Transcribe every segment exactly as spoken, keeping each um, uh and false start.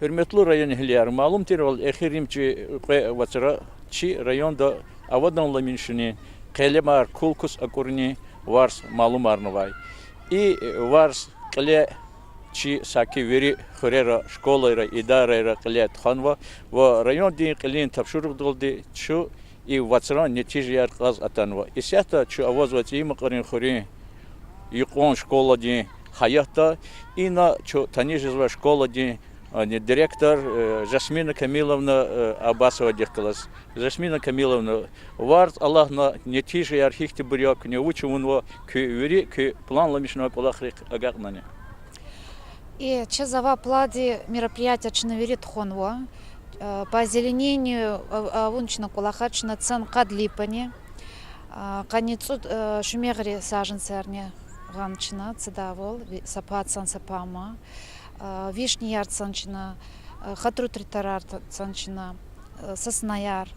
Гьуьрметлу районэгьлияр, малум тирвал, эхиримжи кьве вацра чи районда аваданламишунин къелемар кул-кус акӀурунин варз малумарнавай. И варз кьиле чи саки вири хуьрера, школайра, идарайра кьиле тухванва ва райондин кьилин тапшуругъдалди чун и вацран нетижаяр кьаз атанва. Исятда чун авазва ЦӀийи Макьарин хуьруьн юкьван школадин гьаятда. Ина чун таниш жезвай школадин, э, директор, э, Жасмина Камиловна, э, Аббасовадихъ галаз. Жасмина Камиловна, варз алагьна, нетижаяр гьихьтинбур я куьне, вуч авунва, куь вири куь планламишунвай кӀвалахрихъ агакьнани? И чаз авай пландин мероприятияр чна вири тухванва. Э, по озеленению, а, авун чна кӀвалахар, чна цана къад липани, а, къанни цӀуд, э, шуьмягърин саженцарни гъана чна цадавал, ви-, са пай цана, са пай ман. А, вишнияр цана чна, э, хатӀру-тритарар т-, цана чна, э, соснаяр.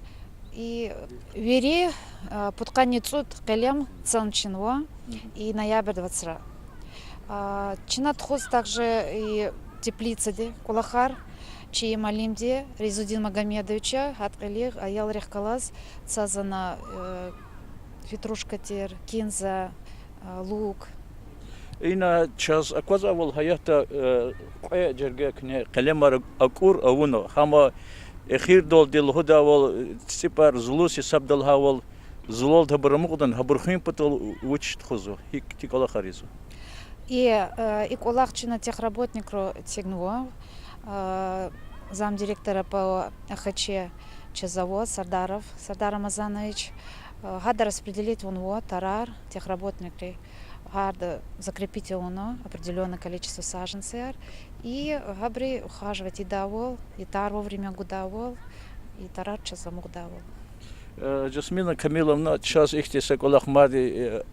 И вири, э, пудкъанни цӀуд къелем цана чна ва и ноябрь вацра. А, чна тухуз также и теплицади кӀвалахар, чи муаллимди Ризудин Магомедовича, гьакӀ кьиле аялрихъ галаз цазана, э, петрушка тир, кинза, э, лук. Ина чаз аквазвайвал, гьаятда, э, кьве жерге куьне къелемар акӀур авуна, гьама эхирдалди лугьудайвал, э, цицӀипар зулуз гьисабда лагьайвал, зулалди гьабур амукьдани, гьабур хуьн патал вуч тухузва, гьихьтин кӀвалахар ийизва? И, э, и кӀвалах чна техработникри эцигнава, э, замдиректора по АХЧ чаз ава Сардаров Сардар Рамазанович, э, гьада распределить авунва тарар техработникри, гьарда закрепить авуна определённое количество саженцаяр, и гьабуру ухаживать ийидайвал, и тар вовремя гудайвал, и тарар чаз амукьдайвал. Э, Жасмина Камиловна, чаз ихьтин са кӀвалах мад, э,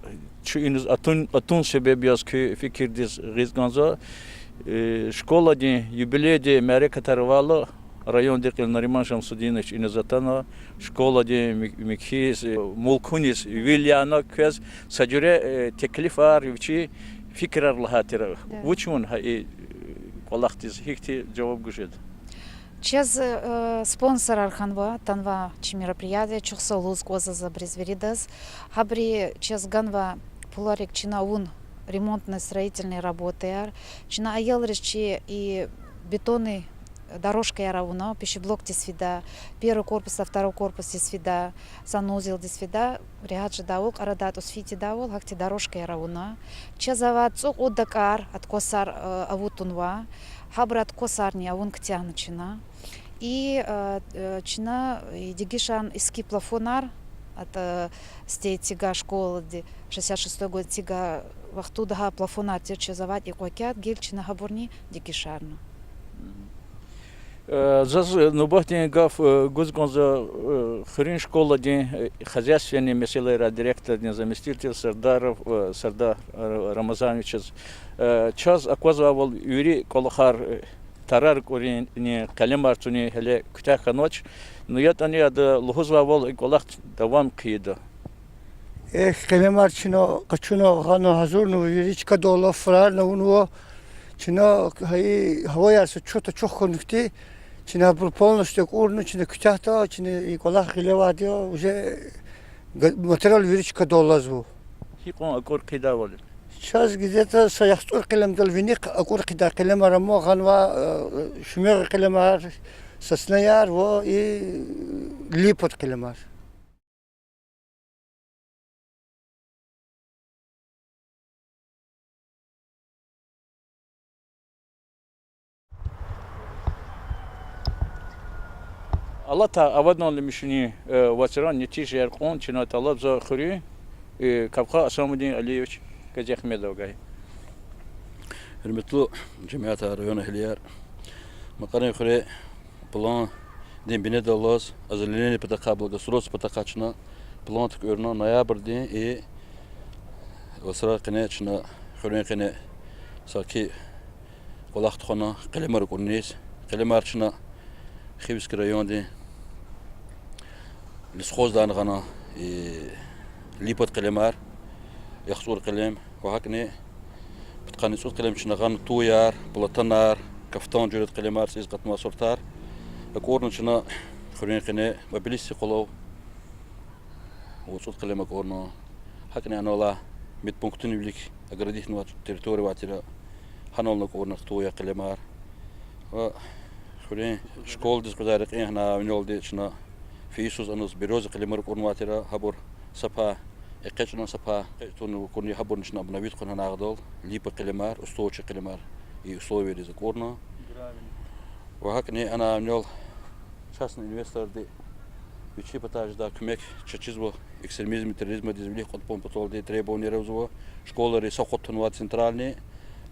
чун иниз атун, атун себеб яз куь фикирдиз гъиз кӀанзава. Э, школадин юбилейдин мярекатар авайла, райондин кьил Нариман Шамсудинович иниз атана, школадин мук-, мукьвабуруз, э, мулкуниз вил яна квез са жуьре, э, теклифар, вичин фикирар лагьай тир. Да. Вуч авуна гьа и, э, кӀвалахдиз, гьихьтин жаваб гуз жеда? Чаз, э, спонсорар хьанва, атанва чи мероприятие, чухсагъул лугьуз кӀанзава абуруз виридаз. Гьабуру чаз ганва пуларик чна авун ремонтно-строительный работаяр. Чна аялриз чи и бетонный дорожкаяр авуна, пищеблокдиз фида, первый корпусдай второй корпусдиз фида, санузелдиз фида, регьят жедайвал, кьарадай тӀуз фейидайвал, гьахьтин дорожкаяр авуна. Чаз авай цӀукьуд дакӀар, откосар, э, авун тавунва. Гьабуру откосарни авун куьтягьна чна. И, э, э, чна, э, дегишарна иски плафонар, ат, э, сифте эцигай школади, шестьдесят шестой год эцигай вахтунда гьа плафонар тир чаз авайди, и кьве кӀвалах гила чна гьабурни дегишарна. Э, заз, э, нубатдин гаф, э, гуз кӀанзава, э, хуьруьн школадин, э, хозяйственный месэлайрин директордин заместитель Сардаров, э, Сардар, э, Рамазановичаз. Э, чаз аквазвайвал, вири кӀвалахар, э, тарар кӀурунин, къелемар цунин гьеле куьтягь хьанвач. Ну, ятӀани ада лугьузвайвал, и кӀвалах давам хъийида. Эхь, къелемар чна къачуна, гъана, гьазурна, вири чкадал фурарна авунва. Чна гьа и гьаваяр са чӀут ачух хьана хьти, чна абур полностью кӀурна, чна куьтягьда, чна и кӀвалах гъиле авайди я, уже га-, материал вири чкадал алазва. Гьикьван акӀур хъийидайвал я? Чаз где-то са яхцӀур къелемдал виник акӀур хъийидай къелемар ама, гъанва, э, шуьмягъ къелемар, соснаяр ва и липот къелемар. Алатай аваданламишунин, э, вацран нетижаяр кьун чна тӀалабзава хуьруьн, э, капхъан Асамудин Алиевич Газиагьмедовагай. Гьуьрметлу жемятар, районэгьлияр, Макьарин хуьре пландин бинедаллаз озеленение патахъай, благоустройство патахъай чна план туькӀуьрна ноябрдин и вацра къене чна хуьруьн къене саки кӀвалах тухвана къелемар акӀурниз. Къелемар чна Хивский райондин лесхоздайни гъана, и липот къелемар, яхцӀур къелем, ва гьакӀни пудкъанни цӀуд къелем чна гъана туяр, платанар, кафтан жуьредин къелемар, цӀийиз кьатӀунвай суртар акӀурна чна хуьруьн къене, Тбилисидин къвалав. Ва цӀуд къелем акӀурна. ГьакӀни анал медпунктунин вилик огородить авунвай территория авай тир, гьанални акӀурна хтун я къелемар. Ва хуьруьн школадиз къвезвай рекьин гьана винелди чна фейи йисуз аназ берёза къелемар акӀурнавай тир, гьабур са пай экъечӀна, са пай экъечӀ тавуна акӀурна, гьабурни чна обновить хъувуна гьанагъадал липа къелемар, устойчивый къелемар, и условиейриз акӀурна. Ва гьакӀни ана винел частный инвесторди вичи патай жедай куьмек чаз чизва, экстремизм, терроризмдиз вилик кьатӀун паталди требованиеяр ийизва, школайри са къуд тунвай центральный,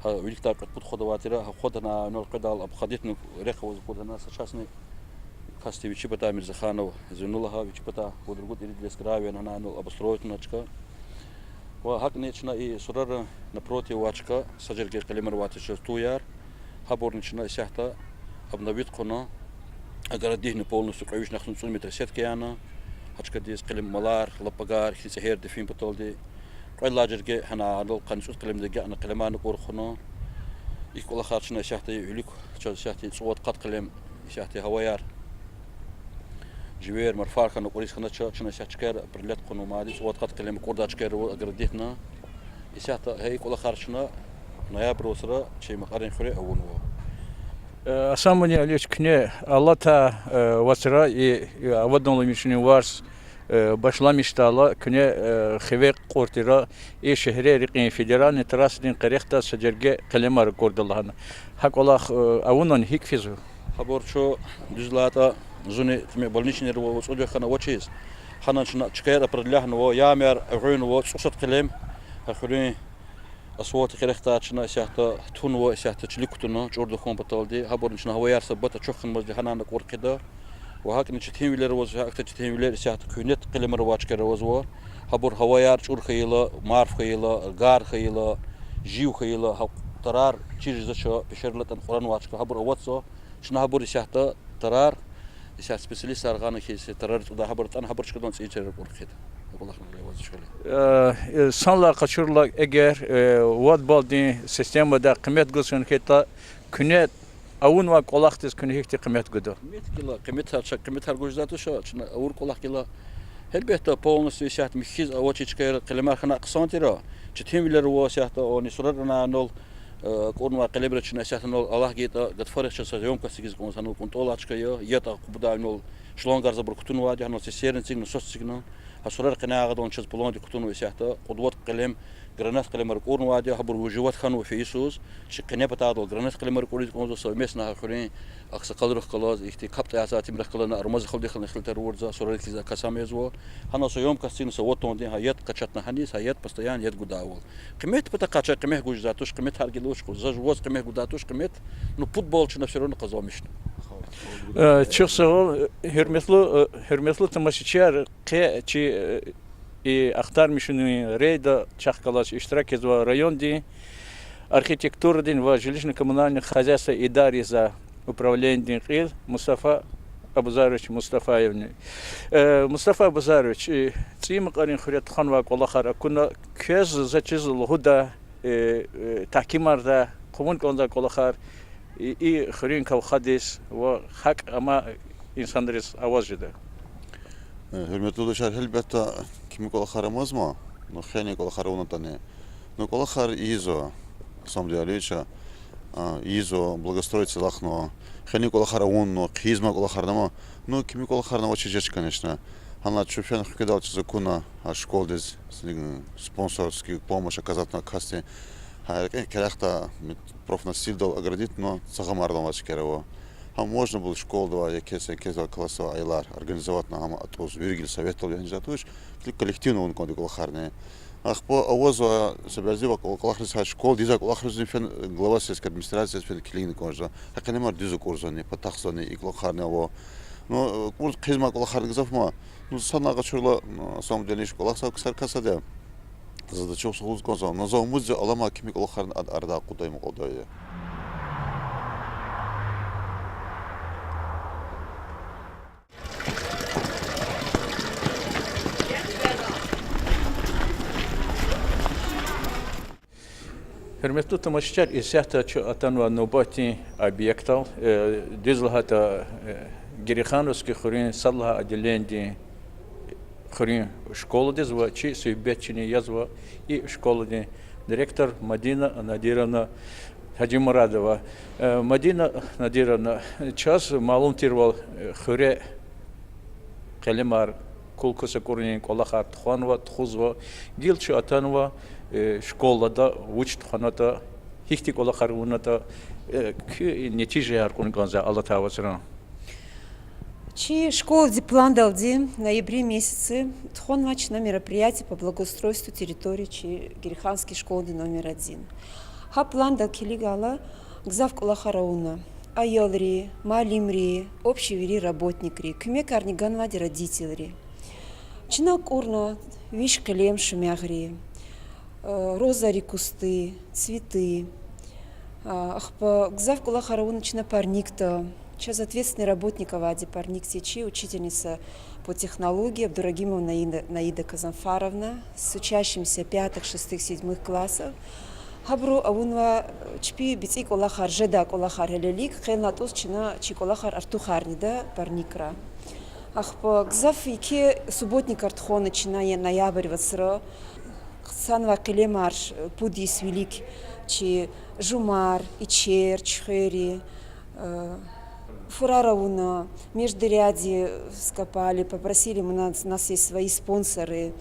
гьа виликдай кьве-пуд хва авай тир, гьа хва ана винел къведайла обходить авуна рехъ аваз акъудна са частный касди вичи патай Мирзаханов Зейнуллагьа, вичи патай пуд-ругуд ирид лес гравиен ана винел обустроить авуна чка. Ва гьакӀни чна и сурарин напротив авай чка, са жерге къелемар авай тир чаз тунваяр, гьабурни чна исятда обновить хъувуна, огородить авуна полностью, кьве вишни яхцӀурни цӀуд метр сетка яна, гьа чкадиз къелем, малар, лапагар, хьи цӀегьер дефин паталди. Кьвед лагьай жерге гьана адал къанни цӀуд къелемдив агакьна къелемарни акӀур хъувуна. ИкӀ кӀвалахар чна исятда вилик чаз исятда цӀувад-къад къелем, исятда гьаваяр, живер, марфар хьана акӀуриз хьанач, чна исятда чкаяр определять хъувуна мад, цӀувад-къад къелем акӀурдай чкаяр ава огородить авуна. Исятда гьа икӀ кӀвалахар чна ноябрь вацра чи Макьарин хуьре авунва. Э, Асамудин Алиевич, куьне алатай, э, вацра и, и авадунлай вишни варз, э, башламишдайла, куьне, э, хиве кьур тир, и шегьре рекьин федеральный трассадин къерехдай са жерге къелемар акӀурда лагьана. Гьа кӀвалах, э, авунани, гьикӀ физва? Гьабур чун, дуьз лагьайтӀа, зунни тӀимил больничныйрив ава, цӀуд вахт хьана авачиз. Гьана чна чкаяр определять авунва, ямаяр эгъуьнва, цӀусад къелем гьа хуьруьн асфальтдин къерехдай чна исятда тунва, исятда чилик кутуна, чӀурдай хьун паталди, гьабурни чна гьаваяр са пата ачух хьанмазди гьанани акӀур хъийида. Ва гьакӀни четинвилер аваз, гьахьтин четинвилер исятда куьгьне къелемар авай чкаяр авазва. Гьабур гьаваяр чӀур хьайила, марф хьайила, гар хьайила, жив хьайила, гьа тарар чир жезвач, пешерилай атӀана кьуранвай чка, гьабур аватзава. Чна гьабур исятда тарар, исятда специалистар гъана хьиз, тарар цӀудай гьабур атӀана, гьабур чкадал цӀийи чарар акӀур хъийида. Акьулахъна леваз школа. Э, э, санлай къачурла, эгер, э, вад баллдин системада къимет гуз хьайитӀа, куьне авунвай кӀвалахдиз куьне гьихьтин къимет гуда? Къимет гила, къиметар ча-, къиметар гуз жезвайди туш, чна авур кӀвалах гила. Гьелбетда, полностью исятда михьиз авачир чкаяр къелемар хьана хъсан тир. Четинвилер ава исятда, ани сурарин анал, э, акӀурнавай къелемрин чна исятда анал, Аллагь гайитӀа, гатфарихъ чаз са съёмка эцигиз кӀанзава, анал кӀунтӀвалай чка я, ятӀа къубудай анал шлангарзавай абур кутунвайди, анал цистерна эцигна, насос эцигна. Гьа сурар къенегъайдалай чаз пландик кутунва исятда, кьуд-вад къелем, гранат къелемар акӀурнавайди, гьабур выживать хьанва фейи йисуз, чи къене патайдал гранат къелемар акӀуриз кӀанзава, совместно гьа хуьруьн агъсакъалрихъ галаз, ихьтин капӀ тӀайи затӀ, имрихъ галазни Армаза халудихъни хилтӀарурзава, сурарикиз касамезва. Гьана съёмка эцигна са ватандин, гьа яд къачатна гьаниз, гьа яд постоянно яд гудайвал. Къимет патахъай чаз къимет гуз жезвайди туш, къиметар гила вуч хьуй, за жуваз къимет гудай туш къимет, ну, пуд балл чна всё равно къазанмишна. Э, чухсагъул, э, гьуьрметлу, э, гьуьрметлу тамашачияр, къе чи, э, и ахтармишунин рейдда чахъ галаз иштирак ийизвай райондин архитектурадин ва жилищно-коммунальный хозяйство идарайзавай управленидин кьил Мустафа Абузарович Мустафаевни. Э, Мустафа Абузарович, э, ЦӀийи Макьарин хуьре тухванвай кӀвалахар акуна, квез, заз чиз лугьуда, э, э, тагькимарда, хъувун кӀанзавай кӀвалахар и, и хуьруьн кавхадиз ва гьакӀ амай инсанриз аваз жеда. Э, гьуьрметлу юлдашар, гьелбетда, кими кӀвалахар амазма, ну, хьайини кӀвалахар авунатӀани. Ну, кӀвалахар ийизва, Асамудин Алиевич, а, ийизва, благоустроиться алахънава, хьайини кӀвалахар авунва, хъийизма кӀвалахар ама, ну, кими кӀвалахарни авачиз жеч, конечно. Гьана чун фена хкведал чаз акуна, а, школадиз, с-, спонсорский помощь оказатьна касди. Гьа рекьин кӀвалахда, профнастилдал оградитьна, цагъамар алай чкаяр ава. Гьа можно было школадавай, я кес, я кес классдавай аялар организоватьна, гьам атӀуз, виргил советдал вегьин жезвайди туш, кли-, коллективно авун кӀанда кӀвалахарни. Ахпа авазва са бязибур кӀвалахриз, гьа школадиз ийизвай кӀвалахризни фена глава сельской администрациядиз фена килигна кӀанзава. Гьа къене мад дуьз акӀурзавани, патахъзавани, и кӀвалахарни ава. Ну, акӀур хъийизмай кӀвалахарни гзафма. Ну, санлай къачурла, ну, Асамудин Алиевич, кӀвалах са ксар касади. Заз чухсагъул лугьуз кӀанзава, ну, за умудзава, аламай кими кӀвалахарни ад-, арадай акъуддай мукьвал я. Гьуьрметлу тамашачияр, исятда чун атанва нубатдин объектдал, э, дуьз лагьайтӀа, э, Герейхановский хуьруьн сад лагьай отделениедин хуьруьн школадиз ва чи суьгьбетчини язва и школадин директор Мадина Надировна Гьажимурадова. Э, Мадина Надировна, чаз малум тирвал, э, хуьре къелемар, кул-кус акурунин кӀвалахар тухванва, тухузва, гила чун атанва, э, школада вуч тухванатӀа, гьихьтин кӀвалахар авунатӀа, э, куь нетижаяр кьуна кӀанзава алатай вацран. Чи школадин пландалди ноябрь месяцда тухванвай чна мероприятие по благоустройству территории чи Герейхановский школадин номер один. Гьа пландал килигайла, гзаф кӀвалахар авуна. Аялри, муаллимри, общий вири работникри, куьмекарни ганвайди родительри. Чна кӀурна виш къелем шумягъри, э, розайрин кусты, цветы. А, ахпа гзаф кӀвалахар авуна чна парникда. Чаз ответственный работник авайди парникдин, чи учительница по технологии Абдурагимова Наида, Наида Казанфаровна, с учащимися пятых, шестых, седьмых классов. Гьабуру авунва чпи бицӀи кӀвалахар, жедай кӀвалахар гьелелиг, къенлай тӀуз чна чи кӀвалахар артухарни ийида парникра. Ахпа гзаф еке субботникар тухвана чна ноябрь вацра. Хъсанвай къелемар пуд йис вилик чи жумар, ичер, чуьхвери, э, фурар авуна, междуряди вскопали, попросили, у нас, у нас есть свои спонсоры,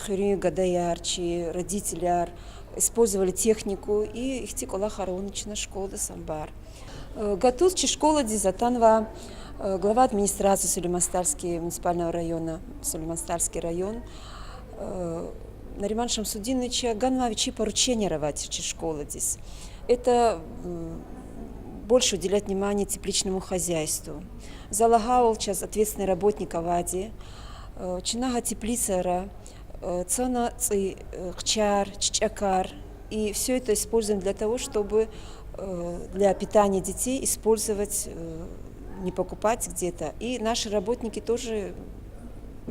хуьруьн гадаяр, чи родителяр, использовали технику, и ихьтин кӀвалахар авуна чна школада самбар. Э, гатуз чи школадиз атанва, э, глава администрации Сулейман-Стальский муниципального района, Сулейман-Стальский район, э, Нариман Шамсудиновича, ганвай вичин порученияр авай тир чи школадиз. Это, м, больше уделять внимание тепличному хозяйству. За лагьайвал, чаз ответственный работник авайди, э, чна гьа теплицара, э, цана цӀи, э, хъчар, чичӀекар. И всё это используем для того, чтобы, э, для питания детей использовать, э, не покупать где-то. И наши работники тоже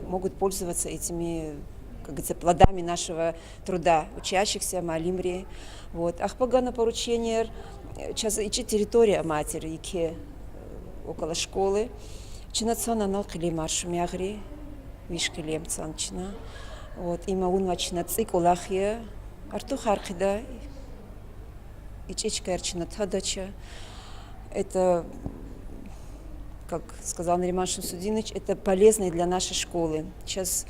могут пользоваться этими, как говорится, плодами нашего труда, учащихся, муаллимри. Вот. Ахпа гана порученияр, э, чаз ичӀи территория амай тир еке, э, около школы. Чна цана анал къелемар шумягъри, виш къелем цана чна. Вот, им авунвай чна цӀи кӀвалах я, артухар хъийида, ичӀи чкаяр чна тадач. Это, как сказал Нариман Шамсудинович, это полезно для нашей школы. Чаз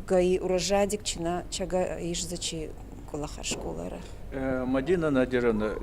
гайи урожайдик чна чага ийиз жеда чи кӀвалахар школара. Э, Мадина Надировна,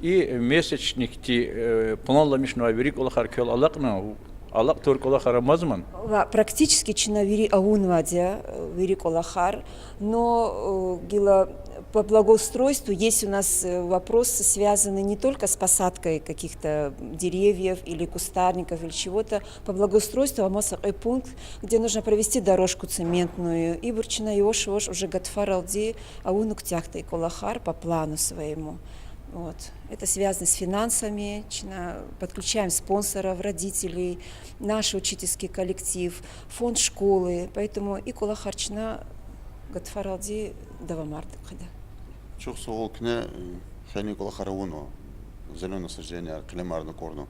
и месячникди, э, планламишнавай вири кӀвалахар квел алакьна, алакь тавур кӀвалахар амазман? Ва практически чна вири авунвайди я, э, вири кӀвалахар. Но, э, гила по благоустройству есть у нас, э, вопросы, связанные не только с посадкой каких-то деревьев или кустарников, или чего-то. По благоустройству ама са кьве пункт, где нужно провести дорожку цементную. Ибур чна яваш-яваш уже гатфаралди авуна куьтягьдай кӀвалахар по плану своему. Вот. Это связано с финансами, чна подключаем спонсоров, родителей, наш учительский коллектив, фонд школы. Поэтому и кӀвалахар чна гатфаралди давамардик хъийида. Чухсагъул, куьне, э, хейлин кӀвалахар авунва, зелёное насаждение, къелемарни акурла.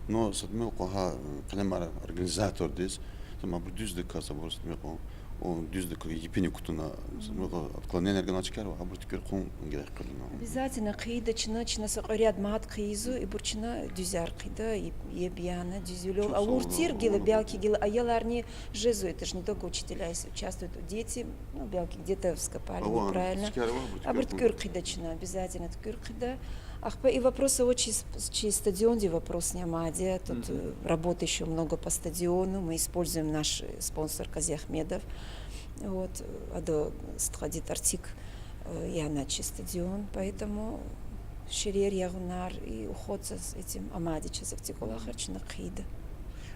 Ну, са тӀимил кьван гьа, э, къелемар организатордиз, там абур дуьздаказ, абур са тӀимил кьван, о, дуьздаказ епини кутуна, са тӀимил кьван отклонение ганвай чкаяр ва абур туькӀуьр хъувун герек хъийида. Обязательно хъийида чна, чна са кьве ряд мад хъийизва, ибур чна дуьзяр хъийида, еб-, еб яна, дуьзвилел авур тир гила, белки гила аяларни жезва, это же не только учителя, если участвуют дети, ну, белки где-то вскопали неправильно. Абур туькӀуьр хъийида чна, обязательно туькӀуьр хъийида. Ахпа и вопрос, вот чи с-, чи стадиондин вопросни амайди я, тут, э, работы ещё много по стадиону, мы используем наш, э, спонсор Казиахмедов. Вот, э, ада стхади тӀварцик, э, яна чи стадион, поэтому ширер ягъунар и уход за этим амайди чаз, ахьтин кӀвалахар чна хъийида.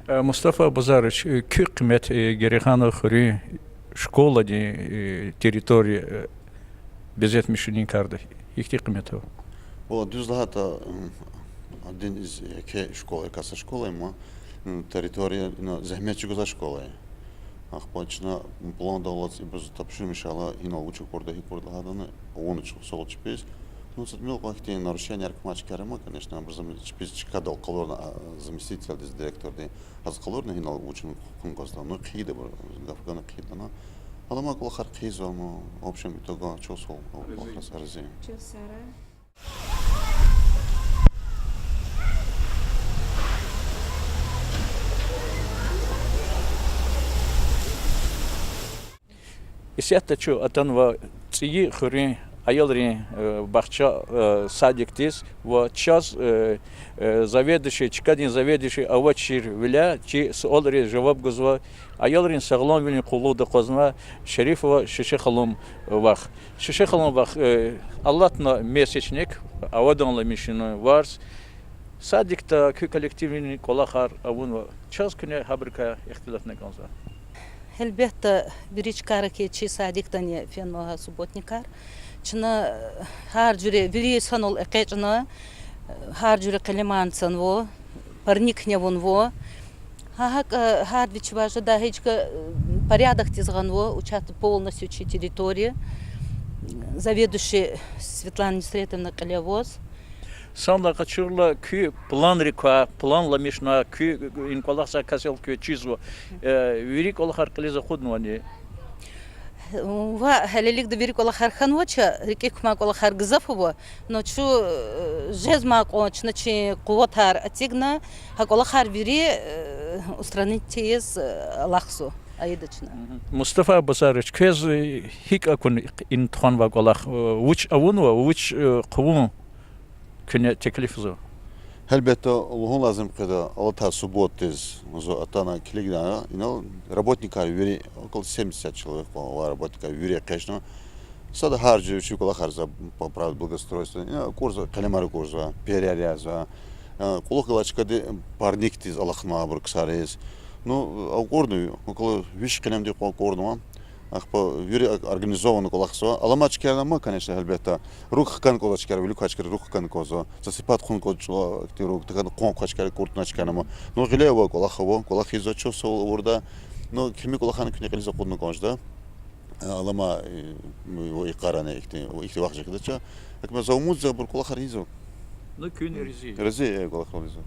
Э, Мустафа Базарович, э, куь къимет, э, Герейхановский хуьруьн школадин, э, территория, э, безетмишунин карда гьихьтин къимет ава? Валлагь, дуьз лагьайтӀа, м, один из, э, еке школа, каса школа я, ма, м, территория, ина, зегьмет чӀугвазвай школа я. Ахпа чна пландал алаз ибуруз тапшурмишайла, инал вуч акурда, гьикӀ акурда лагьайтӀани, авуна чухсагъул чпиз, Ну, са тӀимил кьван хьтин нарушенияяр кумачкари ма, конечно, абур зам-, чпиз чкадал къалурна, а, заместительдиз, директорди, гьаз къалурна гьинал вучин хъхьун кӀанзава. Ну, хъийида абур, гаф гана хъийида ана. Алама кӀвалахар хъийизва, ну, в общем, итогда чухсагъул, Аллагь рази. Чухсагъул. Исятда чун атанва ЦӀийи хуьруьн аялрин, э, бахча, э, садикдиз ва чаз, э, э, заведующий, чкадин заведующий авачирвиляй чи суалриз жаваб гузва, аялрин сагъламвилин къуллугъда акъвазнавай Шерифова Шуьше халун вах. Шуьше халун вах, э, алатна месячник, аваданламишна варз. Садикда куь коллективдин кӀвалахар авунва. Чаз куьне гьабурукай ихтилатна кӀанзава. Гьелбетда, вири чкайра хьи чи садикдани фенва гьа субботникар. Чна, э, гьар жуьре вири санал экъечӀна, э, гьар жуьре къелемарни цанва, парникни авунва. Гьа гьакӀ, э, гьарда вич важда гьа и чка, э, порядокдиз гъанва, участок полностью чи территория. Заведующий Светлана Нусретовна кьиле аваз. Санлай къачурла, куь планрик квай, планламишна, куь и кӀвалахзавай касдал квез чизва, э, вири кӀвалахар кьилиз акъуднавани? Ва гьелелигда вири кӀвалахар хьанвач, рикӀик кумай кӀвалахар гзаф ава, но чун, э, жезмай кьван чна чи къуватар эцигна, гьа кӀвалахар вири, э, устранить ийиз, э, алахъзава, ийида чна. Мустафа Басарович, квез, э, гьикӀ акуна и тухванвай кӀвалах, э, вуч авунва, вуч, э, хъувун куьне теклифзава? Гьелбетда, лугьун лазим къведа, алатай субботдиз зун атана килигна, инал работникар вири, около семьдесят человек кьван авай работникар вири экъечӀна. Сада гьар жуьре вичин кӀвалахар за по праву благоустройства. Ина акӀурзава, къелемар акӀурзава, перьяр язава. Э, кьулухъ галай чкадиз парникдиз алахънава абур ксариз. Ну, акӀурнава, около виш къелемдин кьван акӀурнава. Ахпа вири организованно кӀвалахзава. Алама чкайра ама, конечно, гьелбетда. Руг хкана кӀанзава чкайра, вилик квай чкайра руг хкана кӀанзава. Засыпать хъувуна кӀанзава чӀулав, ихьтин руг, тахьана къван квай чкайра кӀуртӀна чкайра ама. Ну, гъиле ава, кӀвалах ава, кӀвалах ийизва, чухсагъул авуртӀа. Ну, кими кӀвалахарни куьне кьилиз акъудна кӀанзава. Алама, э, ну, йикъарани ихьтин, ихьтин вахт жедач. Акма за умудзава, абур кӀвалахар ийизва. Ну, куьн рази? Рази, э, кӀвалахар ийизва.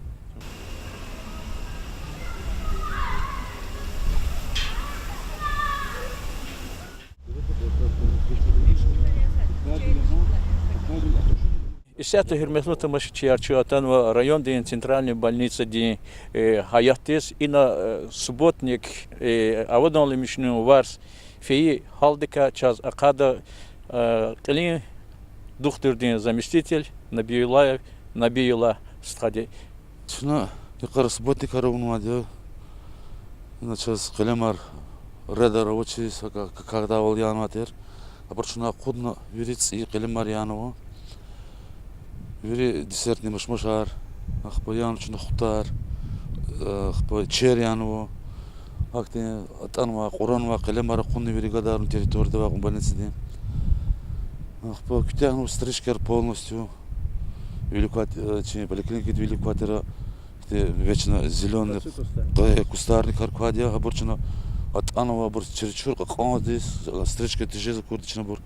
Исятда, гьуьрметлу тамашачияр, чун атанва райондин центральный больницадин, э, гьаятдиз. Ина, э, субботник, э, аваданламишунин варз фейи гьалдикай чаз ахъайда, э, кьилин духтурдин заместитель Набиуллаев Набиулла стхади. Чна йикъара субботникар авунвайди я. Ина чаз къелемар, рейдер авачиз, гьакӀ кардайвал янавай тир. Абур чна акъудна, вири цӀийи къелемар янава. Вири десертный машмашар, ахпа яна чна хутар, ахпа чер янава. Ахьтин атӀанвай, кьуранвай къелемар акъудна вири гадарун территорияда авай кьван больницадин. Ахпа куьтягьнава стрижкаяр полностью. Вилик квай, э, чи поликлиникадин вилик квай тир, ихьтин вечно зелёный, э, кустарникар квайди я, абур чна атӀанва, абур чересчур кьакьанди, стрижка тежез акурди чна абур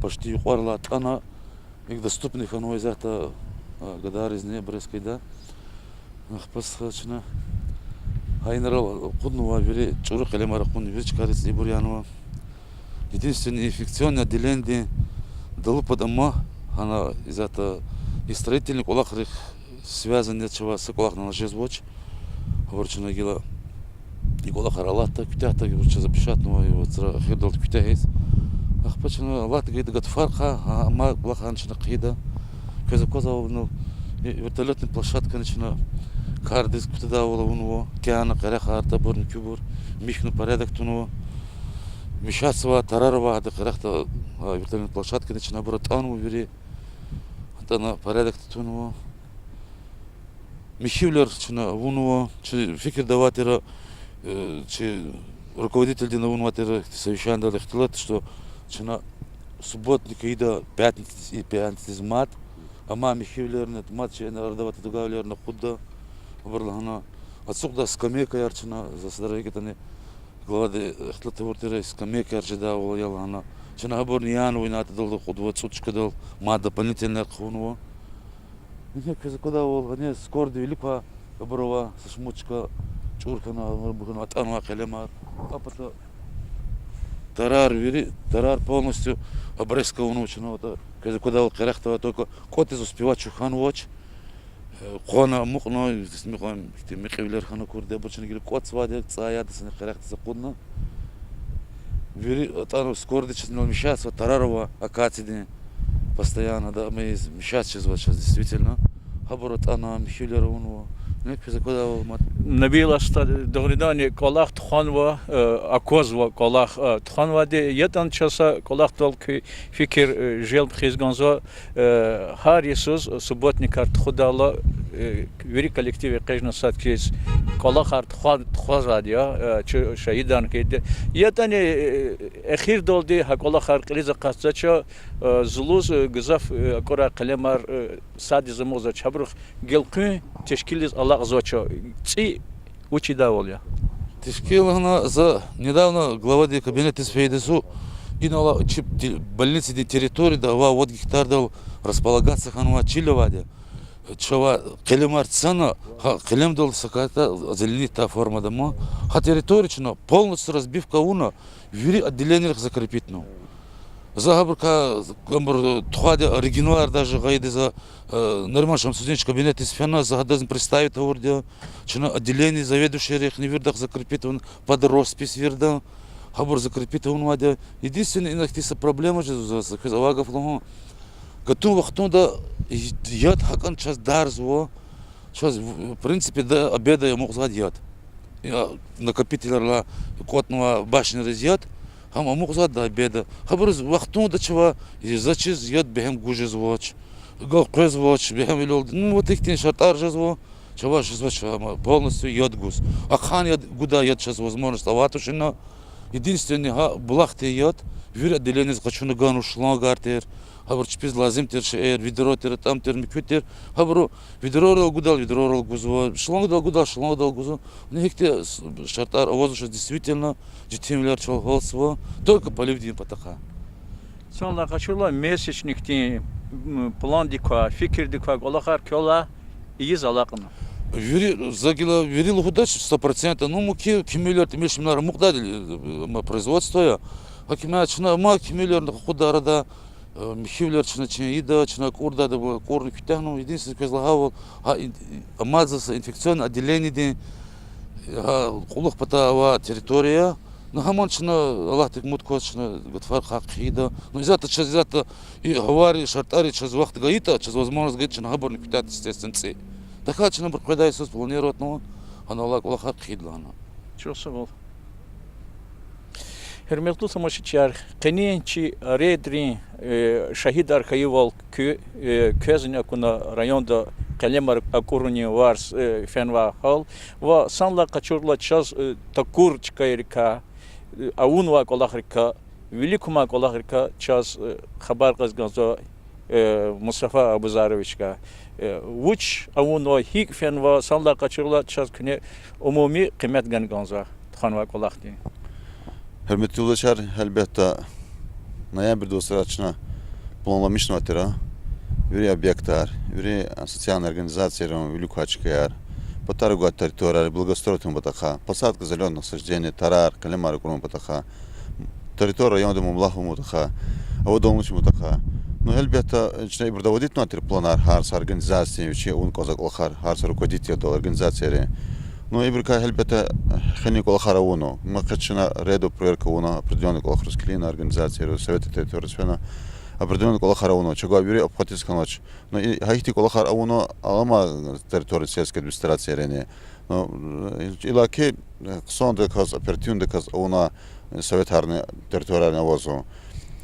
почти юкьварилай атӀана. ИкӀ доступный хьанва исятда, а, гадаризни абур эскайда. Ахпа са чна гьа инрал акъуднава, вири чӀуру къелемар акъудна, вири чкайриз ибур янава. Единственный, инфекционный отделениедин далу пад ама, гьана исятда и строительный кӀвалахрик связанный чавай са кӀвалахни ана жезвач. Абур чна гила и кӀвалахар алатда, куьтягьда, абур чаз запечатнава, и вацра эхирдалди куьтягьиз. Ахпа чна алатда гайида гатфаркьа, а, амай кӀвалахарни чна хъийида. Квез аквазвайвал, ну, и вертолётный площадкани чна кардиз кутадайвал авунва, кяна къерехар, табурни куьбур, михьна порядок тунва. Мешаться авай, тарар авай гьада къерехда, а, вертолётный площадкани чна абур атӀанва вири, атӀана порядок тунва. Михьивилер чна авунва, чи фикирда авай тир, э, чи руководительдини авунвай тир совещаниедал ихтилат, что чна субботник ийида пятницадиз, и пятницадиз мад, амма михьивилерни мад чи арадавай тир дугайвилерни акъудда, абур лагьана, ацукьдай скамейкаяр чна, за садра икӀ ятӀани, главади ихтилат авур тир, скамейкаяр жедайвал ая лагьана, Чна гьабурни яна винатӀа далда кьудва цӀуд чкадал мад дополнительный хъувунва. Ингье квез аквадайвал, гьаниз скорыйди вилик квай, абур ава, са шумуд чка чӀур хьана, абур бугун атӀанвай къелемар. А пата тарар вири, тарар полностью обрезка авунва чна, атӀа. Квез аквадайвал, къерехда авай, только кӀватӀиз успевать чун хьанвач. Э, къвана, амукьна, микьван, ихьтин мекьивилер хьана акурди, абур чна гила кӀватӀзавайди я, цӀай яда сани къерехдиз акъудна. Вири атӀана скорыйди чаз инал мешаться, тарар ава акациядин, постоянно, да, ам ийиз мешаться жезва чаз, действительно. Гьабур атӀана, михьивилер авунва. Ингье квез аквадайвал мад. Набил уста, дугъриданни кӀвалах тухванва, э, аквазва кӀвалах, э, тухванвайди, ятӀани чаз са кӀвалахдал куь фикир, э, желб хъийиз кӀанзава, э, гьар йисуз субботникар тухудайла, э, вири коллектив экъечӀна сад хьиз кӀвалахар тухва-, тухвазвайди я, э, чу шагьидарни хьайиди. ЯтӀани, э, эхирдалди гьа кӀвалахар кьилиз акъатзавач, э, зулуз, э, гзаф, э, акӀурай къелемар, э, садиз амукьзавач, гьабурухъ гелкъуьн тешкилиз алакьзавач. ЦӀи вуч ийидайвал я? Тешкил гьана за недавно главадин кабинетдиз фейиди я зун, инал чи те-, больницадин территорияда авай вад гектардал располагаться хьанвай чил авайди я. Чавай къелемар цана, гьа къелемдал саката озеленить тай формада ма. Гьа территория чна полностью разбивка авуна, вири отделениейрихъ закрепитьнава. За гьабурукай, абур тухвайди оригиналар даже гъайиди я за, э, Нариман Шамсудиновичан кабинетдиз фена, за гьадазни представить авурди я, чна отделение заведующийрихъни вирида закрепить авуна, под роспись вирида, гьабур закрепить авунвайди я. Единственный, ина ихьтин са проблема жезва за, за квез авай гаф лугьун. Гатун вахтунда яд гьакӀан чаз дарзава, чаз, в принципе, до обеда амукьзавайди яд. Я накопительрилай кӀватӀнавай башняриз яд, гьам амукьзавайди до обеда. Гьабуруз вахтунда чавай, заз чиз яд бегьем гуз жезвач, гал къвезвач, бегьемвилелди. Ну, вот ихьтин шартӀар жезва, чавай жезвач, ама, полностью яд гуз. Ахъайна яд гудай яд чаз возможность авай туширна. Единственный гьа булахдин яд вири отделениейриз къачуна ганва, шлангар тир, гьабур чпиз лазим тир шейэр, ведро тир, атӀам тир, муькуь тир, гьабуру ведрорал гудай ведрорал гузва, шлангдал гудай шлангдал гузва. Ну, гьихьтин с-, шартӀар авазва, чаз действительно четинвилер чал гьалтзава, только поливдин патахъай. Санлай къачурла, месячникдин, м, пландик квай, фикирдик квай кӀвалахар квелай ийиз алакьна? Вири, за гила вири лугьудач сто процентов, ну, муькуь кимивилер, тӀимил-шимилар амукьдайди, э, м, производство я. Гьакимар чна ма кимивилерни къакъуддай арада, э, михьивилер чна чин ийида, чна кӀурдайди, кӀурни куьтягьнава, единственный квез лагьайвал, гьа ин-, амаза са инфекционный отделениедин, гьа кьулухъ патай авай территория, ну, гьаман чна, Аллагьдик умуд кваз, чна гатфарихъ хъийида. Ну, из ятӀа чаз, из ятӀа и гьавайрин шартӀари чаз вахт гайитӀа, чаз возможность гайитӀа, чна гьабурни куьтягьда, естественно, цӀи. ТахьайтӀа чна абур къведай йисуз планировать авунва, гьанал алай кӀвалахар хъийидалай гьана. Чухсагъул. Гьуьрметлу тамашачияр, къенин чи рейдрин, э, шагьидар хьайивал куь, э, квезни акуна районда къелемар акӀурунин варз, э, фенвай гьал ва санлай къачурла чаз, э, такур чкайрикай, э, авунвай кӀвалахрикай, вилик кумай кӀвалахрикай чаз, э, хабар кьаз кӀанзава, э, Мустафа Абузаровичакай. Э, вуч авунва, гьикӀ фенва, санлай къачурла чаз куьне умуми къимет гана кӀанзава тухванвай кӀвалахдин. Гьуьрметлу юлдашар, гьелбетда, ноябрдин вацра чна планламишнавай тир вири объектар, вири социальный организацийрин вилик квай чкаяр, патарив гвай территорияр благоустроить авун патахъай, посадка зелёных насаждений, тарар, къелемар акӀурун патахъай, территория районда мумлагь авун патахъай, аваданлу авун патахъай. Ну, гьелбетда, чна ибур доводитьнавай тир планар, гьар са организациядин вичин авун кӀанзавай кӀвалахар, гьар са руководительдал организациядин. Ну, ибурукай, гьелбетда, хилин кӀвалахар авунва. Ма къе чна рейдов проверка авуна, определённый кӀвалахриз килигна организацияриз, советрин территорияриз фена, определённый кӀвалахар авунва, чавай вири обхватиз хьанвач. Ну, и гьа ихьтин кӀвалахар авунва алама территория сельской администрациярини. Ну, иллаки хъсандаказ, оперативдаказ авуна советарни, территориярни авазва.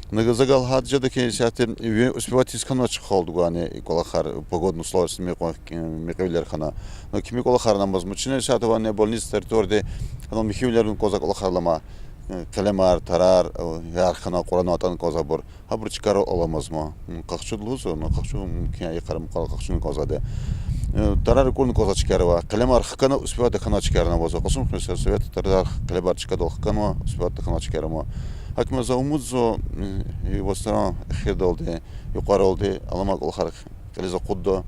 Ну, за галаз гьа жеда хьи, исятда успевать ийиз хьанвач халкьдивайни и кӀвалахар, погодный условияр микьван мекьивилер хьана. Ну, кими кӀвалахарни амазма, чна исятда авайни больница территорияди гьанал михьивилер авун кӀанзавай кӀвалахар алама, къелемар, тарар, ярх хьана, Къуръан атӀун кӀанзавайбур. Гьабурун чкайрал аламазма. Къахчуди лугьузва, ну, къахчу мумкин я, и къарам къал къахчуни кӀанзавайди. Э, тарар акӀурни кӀанзавай чкаяр ава. Къелемар хкана, успевать тахьана чкаярни авазва. Кьасумхуьруьн сельсовет тарар, къелемар чкадал хканва, успевать тахьана чкаяр ама. Гьакӏ за умудзава, вацран эхирдалди, юкьваралди аламай кӏвалахар кьилиз акъудда.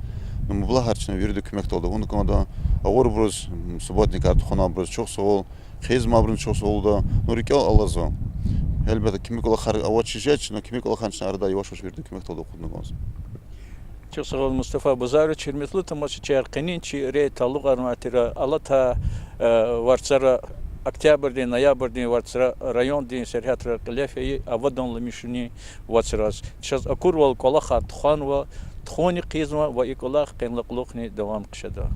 Ну, мублагьар чна виридан куьмекдалди авуна кӏанда. Авурбуруз, субботникар тухванвайбуруз чухсагъул, хъийизмайбуруз чухсагъул лугьуда. Ну, рикӏел алазва. Гьелбетда, кими кӏвалахар авачиз жеч, ну, кими кӏвалахар чна арада яваш-яваш виридан куьмекдалди акъудна кӏанзава. Чухсагъул, Мустафа Бузарович. Гьуьрметлу тамашачияр, къенин чи рейд талукьарнавай тир алатай варцара, октябрдин, ноябрдин варцара, райондин сергьятра кьиле фейи аваданламишунин вацраз. Чаз акурвал кӏвалахар тухванва, тухунни хъийизва ва и кӏвалах къенлай кьулухъни давам хъжеда.